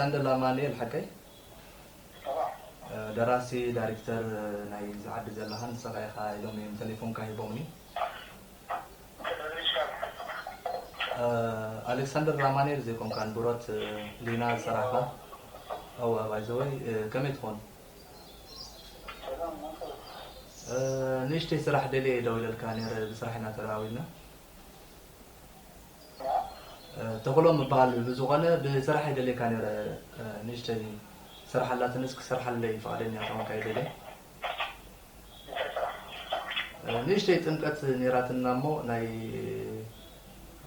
ኣሌክሳንደር ኣማኑኤል ሓቀይ? ደራሲ፣ ዳይሬክተር ናይዚ ዓዲ ዘለኻ ንስኻ ኢኻ ኢሎም እዮም ቴሌፎንካ ሂቦምኒ። ኣሌክሳንደር ኣማኑኤል ዘይኮንካን ብሮት ሊና ዝሰራሕኻ? እዋ፣ ባይዘወይ ከመይ ትኾን? ንእሽተይ ስራሕ ደልየ ደው ኢለልካ ነይረ፣ ብስራሕ ኢና ተደዋዊልና። ተኽሎም እበሃል። ብዝኾነ ብስራሕ ይደልየካ ነይረ፣ ንእሽተይ ስራሕ ኣላትንስ ክሰርሓለይ ፍቓደኛ ተኾንካ ይደልየ። ንእሽተይ ጥምቀት ነይራትና እሞ ናይ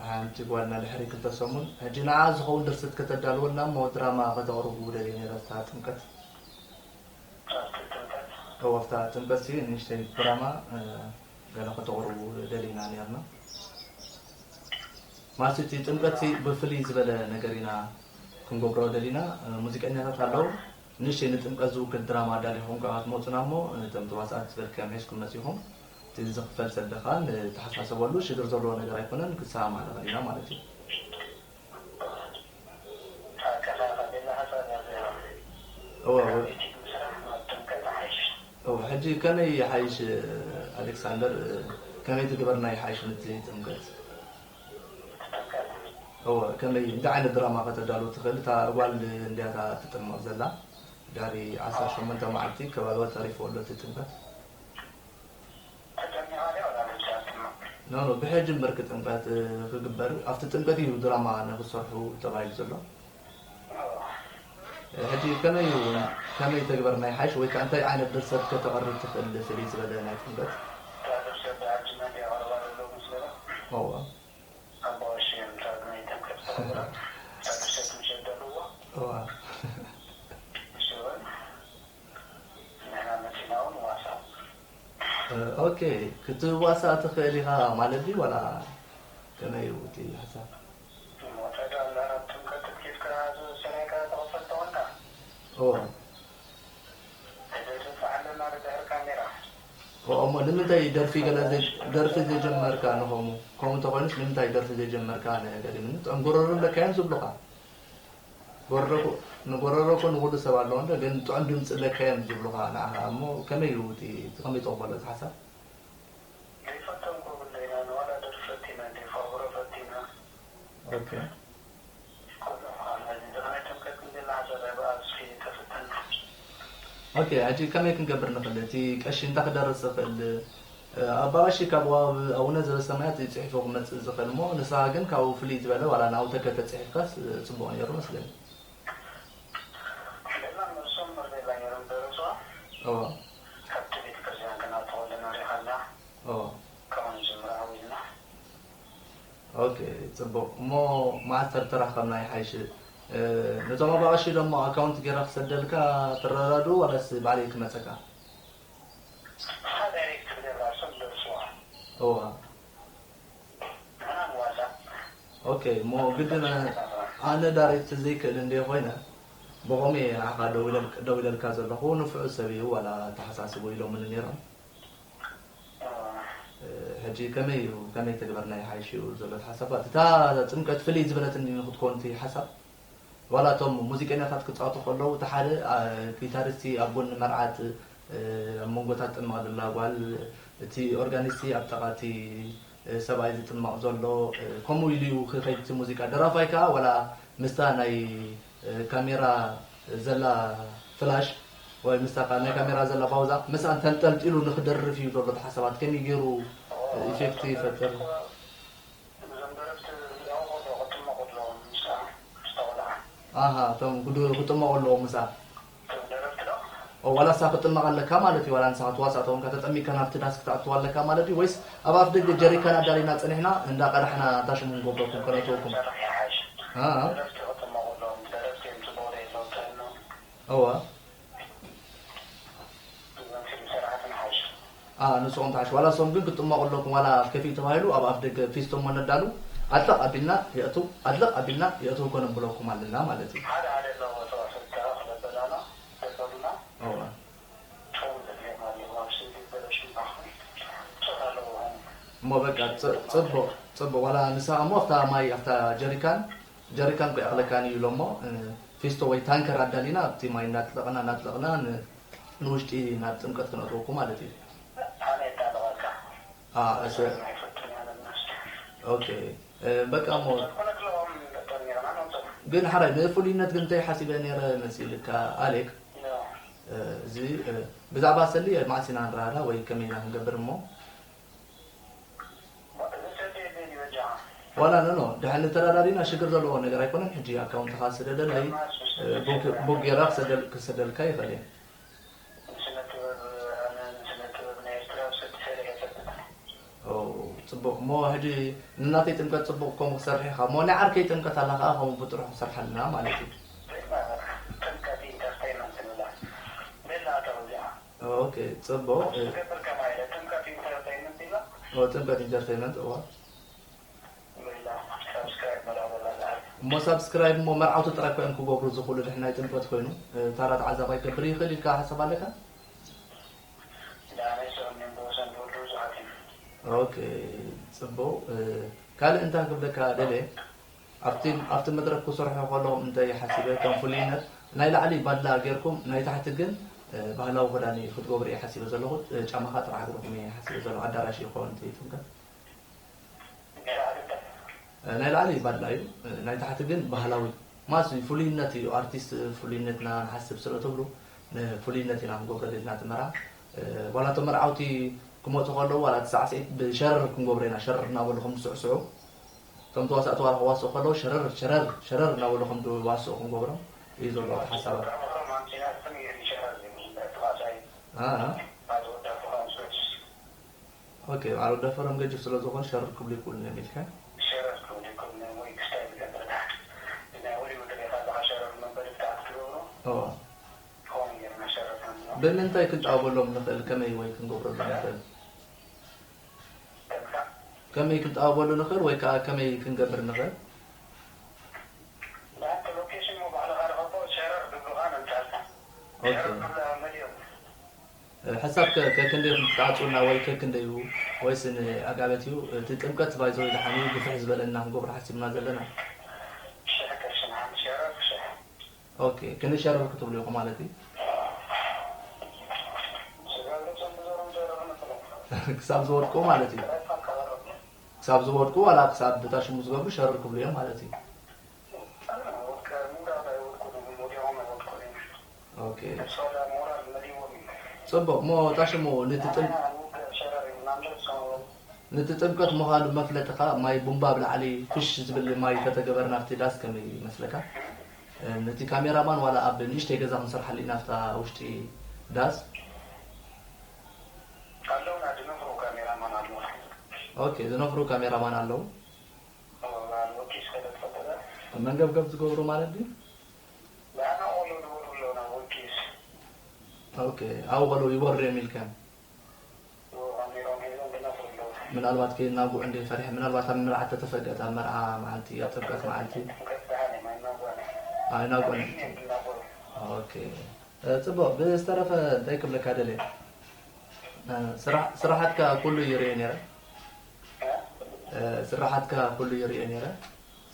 ሓንቲ ጓልና ድሕሪ ክልተ ሰሙን ሕጂ ንዓ ዝኸውን ድርሰት ከተዳልወልና እሞ ድራማ ከተቕርቡ ደልየ ነይረ ኣብታ ጥምቀት። እወ ኣብታ ጥምቀት ንእሽተይ ድራማ ገለ ከተቕርቡ ደሊና ነርና። ማለት እቲ ጥምቀት ብፍልይ ዝበለ ነገር ኢና ክንገብሮ ደሊና። ሙዚቀኛታት ኣለዉ። ንእሽተይ ንጥምቀት ዝውክል ድራማ ኣዳሊኹም ከዓ ትመፁና እሞ እቶም ተዋሳእቲ ዝበልካዮም ሒዝኩም መፂኹም። እቲ ዝኽፈል ሰደኻ ንተሓሳሰበሉ ሽግር ዘለዎ ነገር ኣይኮነን፣ ክሰማማዕ ንኽእል ኢና ማለት እዩ። እወ፣ እወ። እወ፣ ሕጂ ከመይ ይሓይሽ ኣሌክሳንደር፣ ከመይ ትግበርና ይሓይሽ ነቲ ጥምቀት? እወ፣ ከመይ፣ እንታይ ዓይነት ድራማ ከተዳሉ ትኽእል? እታ ጓል እንድያታ ትጥመቕ ዘላ፣ ድሕሪ ዓሰርተ ሸሞንተ መዓልቲ ከባቢ ተሪፍዎ ኣሎ እቲ ጥምቀት። ኖ፣ ኖ፣ ብሕጂ እምበር ክጥምቀት ክግበር፣ ኣብቲ ጥምቀት እዩ ድራማ ንክሰርሑ ተባሂሉ ዘሎ። ሕጂ ከመይ እዩ፣ ከመይ ተግበርና ይሓይሽ ወይ ከዓ እንታይ ዓይነት ድርሰት ከተቕርብ ትኽእል ፍልይ ዝበለ ናይ ጥምቀት? እዋ። እዋ። ንሕና መጺና እውን ዋሳ። ኦኬ፣ ክትዋሳእ ትኽእል ኢኻ ማለት ድዩ ዋላ ከመይ እዩ እቲ ሓሳብ? ሞተዶ ኣለና ትምከት ኪፍካ ዝሰራይካ ተኸፈት ተኾንካ? ኦ። ተደርፍ ኣለና ድሕር ካሜራ። ኦ፣ እሞ ንምንታይ ደርፊ ገለ ዘይ-፣ ደርፊ ዘይጀመርካ ንኸሙ? ከምኡ እንተኾይኑስ ንምንታይ ደርፊ ዘይጀመርካ ንገሪምኒ። ጥዑም ጎረሮ ኣለካ እዮም ዝብሉኻ። ጎረሮ እኮ፣ ንጎረሮ እኮ ንኹሉ ሰብ ኣለዎ እንዶ፣ ግን ጥዑም ድምፂ ኣለካ እዮም ዝብሉኻ ንዓኻ። እሞ ከመይ እዩ እቲ፣ እቲ ከመይ ትቕበሎ እቲ ሓሳብ? ዘይፈተንኮ ብለይና ንዋላ ደርፊ ፈቲና እንዴ ፋብሮ ፈቲና። ኦኬ። ኩሉ ምዃኑ እዚ ዝኾነ ጥምቀት እንዴ ላዕዘረ ብኣዝፊ ተፈተና። ኦኬ፣ ሕጂ ከመይ ክንገብር ንኽእል? እቲ ቀሺ እንታይ ክደርስ ይኽእል? ኣባ ቀሺ ካብ ዋብ ኣቡነ ዘበሰማያት እዩ ጽሒፉ ክመጽእ ዝኽእል እሞ፣ ንስኻ ግን ካብኡ ፍልይ ዝበለ ዋላ ናውተከ ተጽሒፍካስ ጽቡቕ ነይሩ መስለኒ። ሕደላ መልሶም መርዘላ ነይሮም ደረስዋ። እዎ። ካብቲ ቤተ ክርስቲያን ከናተወለ ነሪኻላ። እዎ። ካብኡ ንጅምር ኣዊልና። ኦኬ፣ ጽቡቕ። እሞ መዓስ ተራኸብና ይሓይሽ? እ፣ ነቶም ኣባ ቀሺ ደሞ ኣካውንት ጌራ ክሰደልካ ትረዳድኡ ዋላስ ባዕለይ ክመጸካ? ንስኻ ዳይሬክት ክትገብራ፣ እሶም ደርስዋ። እዋ። ንሕና ንዋሳእ። ኦኬ፣ እሞ ግድን ኣነ ዳይሬክት ዘይክእል እንደ ኮይነ፣ ብኸምኡ እየ ንዓኻ ደው ኢለል-፣ ደው ኢለልካ ዘለኹ። ንፉዕ ሰብ እዩ፣ ዋላ ተሓሳስቡ ኢሎምኒ ነይሮም። እ፣ ሕጂ ከመይ እዩ፣ ከመይ ተግበርና ይሓይሽ እዩ ዘሎ እቲ ሓሳባት? እታ ጥምቀት ፍልይ ዝበለትኒ ንክትኮን እቲ ሓሳብ? ዋላ እቶም ሙዚቀኛታት ክጻወቱ ከለዉ፣ እቲ ሓደ፣ አ፣ ጊታሪስቲ ኣብ ጎኒ መርዓት፣ እ፣ ኣብ መንጎታት ጥማቕ ዘላ ጓል፣ እቲ ኦርጋኒስቲ ኣብ ጥቓ እቲ፣ እ፣ ሰብኣይ ዝጥመቕ ዘሎ፣ እ፣ ከምኡ ኢሉ እዩ ክኸይድ እቲ ሙዚቃ። ደራፋይ ከኣ ዋላ ምስታ ናይ፣ እ፣ ካሜራ ዘላ ፍላሽ ወይ ምስታ ካ-፣ ናይ ካሜራ ዘላ ባውዛ ምስኣን ተንጠልጢሉ ንክደርፍ እዩ ዘሎ እቲ ሓሳባት። ከመይ ገይሩ፣ እ፣ ኢፌክት ይፈጥር? እዞም ደረፍቲ እዚኦም ወዶ ክጥመቑ ኣለዎም ምስኣ፣ ምስታ ቆልዓ። ኣሃ፣ እቶም ክዱ-፣ ክጥመቑ ኣለዎም ምስኣ። እቶም ደረፍቲ ዶ? ኦ፣ ዋላ ንሳ ክጥመቕ ኣለካ ማለት እዩ፣ ዋላ ንሳ ክትዋሳእ ተኾንካ ተጠሚቅካ ናብቲ ዳስ ክትኣትዋ ኣለካ ማለት እዩ፣ ወይስ ኣብ ኣፍ ደገ ጀሪካን ኣዳሊና ጸኒሕና እንዳቀዳሕና እታ ሽሙ ንገብረኩም ከነእትወኩም? ሰርሕ ይሓይሽ። ኣሃ። ደረፍቲ ክጥመቑ ኣለዎም፣ ደረፍቲ እዮም ጽቡቕ ደየለዉ ጥዕኖም። እወ። እዞም ፊልም ሰራሕቲ ንሓይሽ። ኣ፣ ንስኹም ትሓይሽ። ዋላ እሶም ግን ክትጥመቑ ኣለኩም፣ ዋላ ከፊት ተባሂሉ ኣብ ኣፍ ደገ ፊስቶ እሞ ነዳሉ፣ ኣጥለቕ ኣቢልና የእትው፣ ኣጥለቕ ኣቢልና የእትው እኮ ነብለኩም ኣለና ማለት እዩ። ሓደ ሓደ ኣለዎ ተዋሰድካ ክለበላና፣ ዘበሉና። እወ። ቶም ዘድልዮም ኣለዎ፣ ኣብ ስንዲ ዝበለሹ ይባኹ። ጾት ኣለዎ። እሞ በቃ፣ ጽ-፣ ጽቡቕ፣ ጽቡቕ። ዋላ ንስኻ እሞ ኣብታ ማይ፣ ኣብታ ጀሪካን ጀሪካን እኮ ይኣኽለካን እዩ ኢሎሞ፣ እ፣ ፊስቶ ወይ ታንከር ኣዳሊና ኣብቲ ማይ እናጥለቕና እናጥለቕና ን-፣ ንውሽጢ ናብ ጥምቀት ክነእትወኩም ማለት እዩ። ኣነ የጣልቐካ። አ፣ እሰ-፣ ኣይፈቱን ያለ ናስ። ኦኬ። እ፣ በቃ እሞ ተኮነ ክለኦም በጣም ይረና ነው። ግን ሓራይ ንፍሉይነት ግን እንታይ ሓሲበ ነይረ መሲልካ ኣሌክ? እ፣ እዚ፣ እ፣ ብዛዕባ ሰሊ ማዕሲና ንራዳ ወይ ከመይና ክንገብር እሞ ዋላ ኖ ኖ፣ ድሓን ንተዳዳሪና ሽግር ዘለዎ ነገር ኣይኮነን። ሕጂ ኣካውንትኻ ስደደለይ፣ እ፣ ቡክ፣ ቡክ ጌራ ክሰደል-፣ ክሰደልካ ይኽእል እየ። ኦ፣ ጽቡቕ። እሞ ሕጂ ንናተይ ጥምቀት ጽቡቕ ከምኡ ክሰርሕ ኢኻ። እሞ ናይ ዓርከይ ጥምቀት ኣላ ከኣ ከምኡ ብጥርሑ ክሰርሓልና ማለት እዩ። ጥምቀት ኢንተርቴይንመንት ንብላ። ቤላ ኣተው እዚኣ። ኦኬ፣ ጽቡቕ። ፖስት እ፣ ትገብር ከማይ ኢለ፣ ጥምቀት ኢንተርቴይንመንት ኢላ። ኦ፣ ጥምቀት ኢንተርቴይንመንት፣ እዋ። ቤላ፣ ሳብስክራይብ መላእ በላ እሞ ሳብስክራይብ እሞ መርዓውቲ ጥራይ ኮይኖም ክገብሩ ዝኽእሉ ድሕናይ ጥምቀት ኮይኑ፣ እ፣ ታራ ተዓዛባይ ክገብር ይኽእል ኢልካ ሓሳብ ኣለካ? ዳመይ ሰው ምን ቦሰን ወዱ ዛቲ። ኦኬ፣ ጽቡቕ። እ፣ ካልእ እንታይ ክብለካ ደልየ፣ ኣብቲ፣ ኣብቲ መድረክ ክሰርሑ ከለኹም እንታይ ሓሲበ፣ ከም ፍሉይነት ናይ ላዕሊ ባድላ ጌርኩም፣ ናይ ታሕቲ ግን፣ እ፣ ባህላዊ ክዳን እዩ ክትገብሩ እየ ሓሲበ ዘለኹ። እ፣ ጫማኻ ጥራሕ እግርኹም እየ ሓሲበ ዘለኹ። ኣዳራሽ ይኸውን እቲ ጥምቀት። እ፣ ናይ ላዕሊ ባድላ እዩ። እ፣ ናይ ታሕቲ ግን ባህላዊ። ማስ ፍሉይነት እዩ። ኣርቲስት ፍሉይነትና ንሓስብ ስለ ትብሉ፣ ንፍሉይነት ኢና ክንገብሮ ደሊና እቲ መርዓ። እ፣ ዋላ እቶም መርዓውቲ ክመጹ ከለዉ፣ ዋላ እቲ ሳዕስዒት ብሸረር ክንገብሮ ኢና። ሸረር እናበሉ ከም ዝስዕስዑ፣ እቶም ተዋሳእቲ ዋላ ክዋስኡ ከለዉ፣ ሸረር፣ ሸረር፣ ሸረር እናበሉ ከም ዝዋስኡ ክንገብሮም እዩ ዘሎ እቲ ሓሳባት። አ፣ አ። ኦኬ፣ በዓል ወዲ ፈረም ገጅፍ ስለ ዝኾን ሸረር ክብሉ ይክእሉ እዮም ኢልካ። ሸረር ክብሉ ይክእሉ እዮም ወይ ክስታይ ዝገብር ድሓን። ብናይ ሆሊውድ ሪኢኻ ኣለኻ ሸረር መበል ብትኣት ክገብሩ። እዋ። ከምኡ ጌርና ሸረር ንብሎ። ብምንታይ ክንጣበሎም ንኽእል? ከመይ ወይ ክንገብረሎም ንኽእል? ከምካ? ከመይ ክንጣበበሉ ንኽእል ወይ ከኣ ከመይ ክንገብር ንኽእል? ብኣንተ ሎኬሽን ሞ ባዕልኻ ርኸቦ ሸረር ብብኻ ነምጻልካ። ኦኬ። ሸረር ክብላ መሊኦም። እ፣ ሕሳብ ከ-፣ ከክንደይ ኢኹም ክትዓጽውና ወይ ከክንደይ እዩ? ወይስ ንኣጋበት እዩ? እቲ ጥምቀት ባይዘወይ ደሓን እዩ፣ ግፍሕ ዝበለና ክንገብሮ ሓሲብና ዘለና። ሽሕ ቅርሺ ንሓንቲ ሸረር ሽሕ። ኦኬ፣ ክንደይ ሸረር ክትብሉ ኢኹም ማለት እዩ? ስጋ ርእሶም ብዞሮም ሸረር ንብሎም። ክሳብ ዝወድቁ ማለት እዩ? ጥራይ ፋልካ ቀረብ። ክሳብ ዝወድቁ ዋላ ክሳብ ብታሽሙ ዝገብሩ ሸረር ክብሉ እዮም ማለት እዩ? ኦኬ። ጽቡቕ። እሞ እታ ሽሙ ነቲ ጥም-፣ ነቲ ጥምቀት ምዃኑ መፍለጢ ከኣ ማይ ቡምባ ብላዕሊ ፍሽ ዝብል ማይ ተተገበረ ናብቲ ዳስ ከመይ ይመስለካ? እ፣ ነቲ ካሜራማን ዋላ ኣብ ንእሽተይ ገዛ ክንሰርሓሉ ኢና ኣብታ ውሽጢ ዳስ። ኣለውና፣ ዝነፍሩ ካሜራማን ኣለውና። ኦኬ፣ ዝነፍሩ ካሜራማን ኣለዉ። ኦ፣ ወኪስ ከደፈጠረ። መንገብገብ ዝገብሩ ማለት ድዩ? ንዓና ቆሎ ዝበሉ ኣለውና፣ ወኪስ። ኦኬ፣ ኣብኡ ከለዉ ይበሩ እዮም ኢልካ? ኦ፣ ካሜራኦም ሒዞም ዝነፍሩ ኣለዉ። ምናልባት ከይናጉዕ እንደ ፈሪሐ፣ ምናልባት ኣብ መርዓ ተተፈቀደ፣ ኣብ መርዓ መዓልቲ፣ ኣብ ጥምቀት መዓልቲ። ጥምቀት ደሓን እዮም፣ ኣይናጓዕን። ኣይናጓዕን። ኣይናጓዕን። ኦኬ። እ፣ ጽቡቕ። ብዝተረፈ እንታይ ክብለካ ደልየ? እ፣ ስራሕ-፣ ስራሓትካ ኩሉ ይርእዮ ነይረ። እ፣ ስራሓትካ ኩሉ ይርእዮ ነይረ።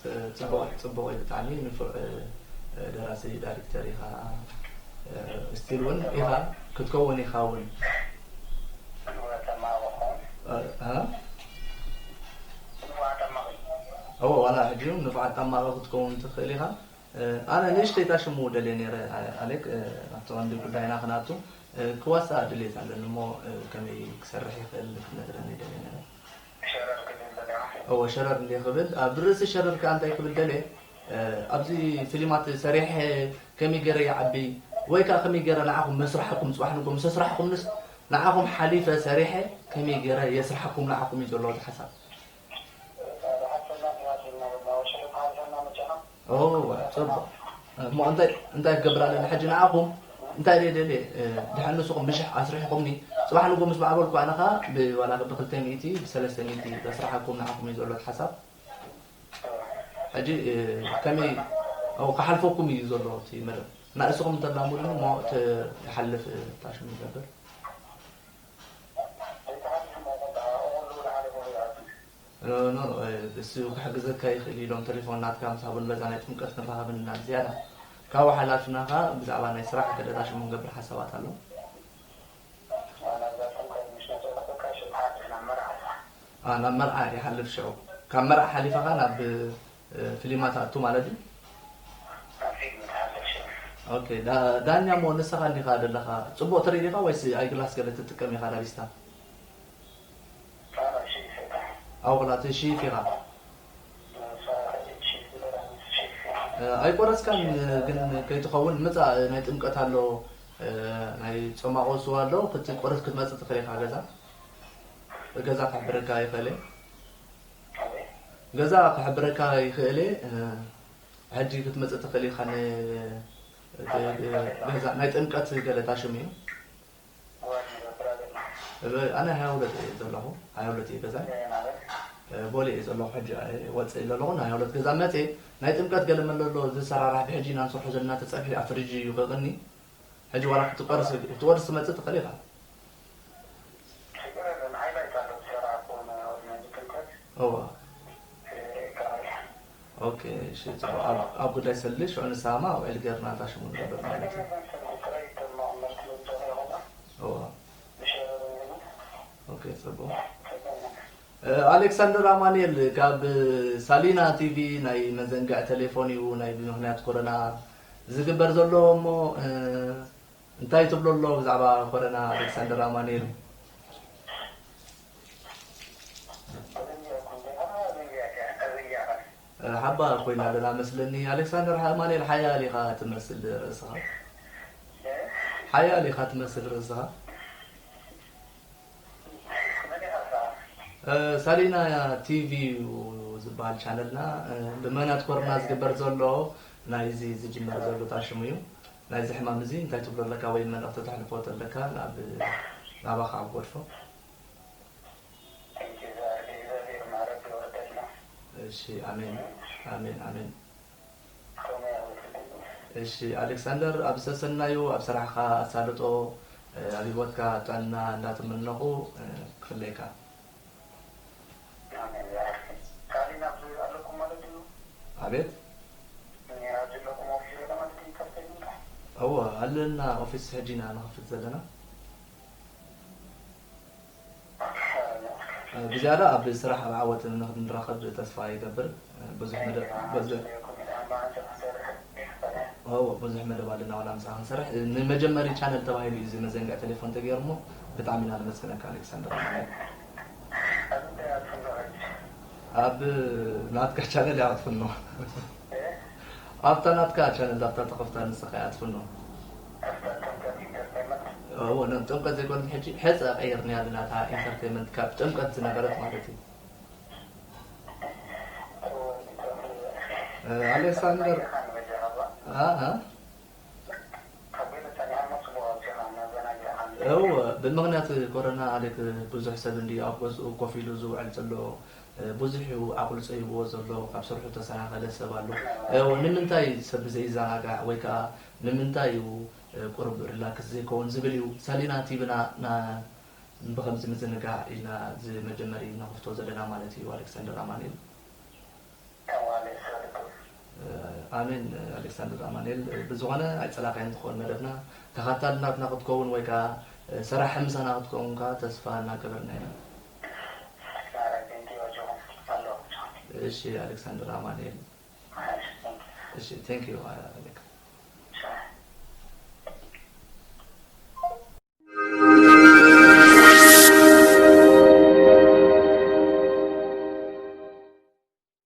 እ፣ ጽቡቕ፣ ጽቡቕ እዩ ብጣዕሚ። ንፉዕ፣ እ፣ እ፣ ደራሲ ዳይሬክተር ኢኻ። እ፣ ስቲል እውን ኢኻ፣ ክትከውን ኢኻ እውን። እ፣ እ? እወ፣ ዋላ ሕጂ እውን ንፉዓት ጠማቒ ክትከውን ትኽእል ኢኻ። እ፣ ኣነ ንእሽተይ እታ ሽሙ ደልየ ነይረ፣ ኣ-፣ ኣሌክ፣ እ፣ ኣብቲ ቀንዲ ጉዳይና ክነኣቱ፣ እ፣ ክዋሳእ ድሌት ኣለኒ እሞ፣ እ፣ ከመይ ክሰርሕ ይኽእል ክትነግረኒ ደልየ ነይረ። ሸረር ክብል ደልያ። እወ፣ ሸረር እንድየ ክብል። ኣብ ርእሲ ሸረር ከኣ እንታይ ክብል ደልየ፣ እ፣ ኣብዚ ፊልማት ሰሪሐ ከመይ ገይረ ይዓቢ፣ ወይ ከኣ ከመይ ገይረ ንዓኹም መስርሓኩም፣ ጽባሕ ንግሆ ምስ ኣስራሕኩምንስ ንዓኹም ሓሊፈ ሰሪሐ ከመይ ገይረ የስርሓኩም ንዓኹም እዩ ዘሎ እቲ ሓሳብ። ኦ፣ ጽቡቕ። እሞ እንታይ፣ እንታይ ክገብር ኣለኒ ሕጂ ንዓኹም? እንታይ ደልየ ደልየ፣ እ፣ ድሕሪ ንስኹም ብሽሕ ኣስሪሕኩምኒ፣ ጽባሕ ንግሆ ምስ ማዕበልኩ ኣነ ኸኣ ብ-፣ ዋላ ብክልተ ሚእቲ፣ ብሰለስተ ሚእቲ ዘስርሓኩም ንዓኹም እዩ ዘሎ እቲ ሓሳብ። ሕጂ፣ እ፣ ከመይ፣ ኦ፣ ክሓልፈኩም እዩ ዘሎ እቲ መደብ። ንስኹም እንተላሙድኒ እሞ እቲ ይሓልፍ፣ እ፣ ታሽሙ ይገብር። ኖ ኖ ኖ፣ እሱ ክሕግዘካ ይኽእል እዩ። ሎም ቴሌፎን ናትካ ምስ ሃቡን በዛ ናይ ጥምቀት ንራኸብ እና ዝያዳ ካብኡ ሓላፊና ኸዓ ብዛዕባ ናይ ስራሕ ገለ ዳሽሞ ንገብር ሓሳባት ኣሎ። ናብ መርዓ ይሓልፍ ሽዑ። ካብ መርዓ ሓሊፋ ኸዓ ናብ ፍሊማት ኣቱ ማለት እዩ። ኦኬ፣ ዳኛ እሞ ንስኻ እንዲኻ ዘለኻ ጽቡቕ ትርኢ ዲኻ ወይስ ኣይግላስ ገለ ትጥቀም ኢኻ ዳቢስታ? ኣውቕላት ሺፍ ኢኻ። ኣይቆረጽካን ግን ከይትኸውን ምጻእ ናይ ጥምቀት ኣሎ፣ ናይ ጾማቆ ስዋ ኣሎ ክትቆረጽ ክትመጽእ ትኽእል ኢኻ። ገዛ ገዛ ክሕብረካ ይኽእል እየ። ገዛ ክሕብረካ ይኽእል እየ። ሕጂ ክትመጽእ ትኽእል ኢኻ። ገዛ ናይ ጥምቀት ገለ ታሽሙ እዩ። ኣነ ሃያ ሁለት እየ ዘለኹ። ሃያ ሁለት እየ ገዛይ። ቦሌ እየ ዘለኹ። ሕጂ ወፅእ ዘለኹ። ናይ ሃያ ሁለት ገዛ መፅእ ናይ ጥምቀት ገለ መለሎ ዝሰራራሕ ብሕጂ ኢና ንሰርሖ ዘለና ተፀብሒ ኣብ ፍሪጅ እዩ ከቕኒ። ሕጂ ዋላ ክትቆርስ ክትወርስ ትመፅእ ትኽእል ኢኻ። እዋ ኦኬ እሺ። ኣብ ጉዳይ ሰልሽ ንስኻ ማ ውዕል ጌርና እታ ሽሙ ንገብር ማለት እዩ። እዋ ኦኬ ጽቡቕ። ኣሌክሳንደር ኣማኑኤል ካብ ሳሊና ቲቪ ናይ መዘንግዕ ቴሌፎን እዩ ናይ ብምኽንያት ኮረና ዝግበር ዘሎ እሞ እንታይ ትብሎ ኣሎ ብዛዕባ ኮረና ኣሌክሳንደር ኣማኑኤል? ሓባ ኮይና ኣለና መስለኒ። ኣሌክሳንደር ኣማኑኤል ሓያል ኢኻ ትመስል ርእስኻ። ሓያል ኢኻ ትመስል ርእስኻ። ሳሊና ቲቪ እዩ ዝበሃል ቻነልና። ብምኽንያት ኮሮና ዝግበር ዘሎ ናይዚ ዝጅመር ዘሎ ታሽሙ እዩ። ናይዚ ሕማም እዚ እንታይ ትብሎ ኣለካ ወይ መልእኽቲ ተሕልፎ ኣለካ ናብ ናባኻ ኣብ ጎድፎ? እሺ ኣሜን ኣሜን ኣሜን። እሺ ኣሌክሳንደር ኣብ ሰሰናዩ ኣብ ስራሕኻ ኣሳልጦ ኣብ ህይወትካ ጥዕና እንዳተመነኹ ክፍለየካ። ኣቤት እወ ኣለና ኦፊስ ሕጂ ኢና ንኸፍት ዘለና። ብዝያዳ ኣብ ስራሕ ኣብ ዓወት ንክንራኸብ ተስፋ ይገብር። ብዙሕ መደብ ብዙሕ እወ ብዙሕ መደብ ኣለና ዋላ ምሳኻ ክንሰርሕ። ንመጀመሪ ቻነል ተባሂሉ እዩ እዚ መዘንግዕ ቴሌፎን ተገይሩ እሞ ብጣዕሚ ኢና ነመስግነካ ኣሌክሳንደር። ኣብ ናትካ ቻነል እያ ክትፍኖ። ኣብታ ናትካ ቻነል ኣብታ ተኸፍታ ንስኻ እያ ትፍኖ። እዎ ናብ ጥምቀት ዘይኮነት ሕጂ ሕፀ ቀይርናያ ኣለና እታ ኢንተርቴንመንት ካብ ጥምቀት ዝነበረት ማለት እዩ። ኣሌክሳንደር ኣኣ እወ ብምኽንያት ኮረና ኣሌክ ብዙሕ ሰብ እንዲ ኣብ ገዝኡ ኮፍ ኢሉ ዝውዕል ዘሎ ብዙሕ እዩ ዓቕሉ ፀይብዎ ዘሎ ካብ ስርሑ ተሰናኸለ ሰብ ኣሎ። እወ ንምንታይ ሰብ ዘይዘናጋዕ ወይ ከዓ ንምንታይ እዩ ቁሩብ ሪላክስ ዘይከውን ዝብል እዩ። ሳሊና ቲቪና ብኸምዚ ምዝንጋዕ ኢልና እዚ መጀመሪ ነኽፍቶ ዘለና ማለት እዩ ኣሌክሳንደር ኣማኑኤል። ኣሜን ኣሌክሳንደር ኣማኑኤል። ብዝኾነ ኣይፀላእካዮን ትኸውን መደብና ተኻታሊ ናትና ክትከውን ወይ ከዓ ሰራሕ ምሳና ክትከውን ከዓ ተስፋ እናገበርና ኢና። እሺ ኣሌክሳንደር ኣማኑኤል። እሺ thank you ኣሌክ።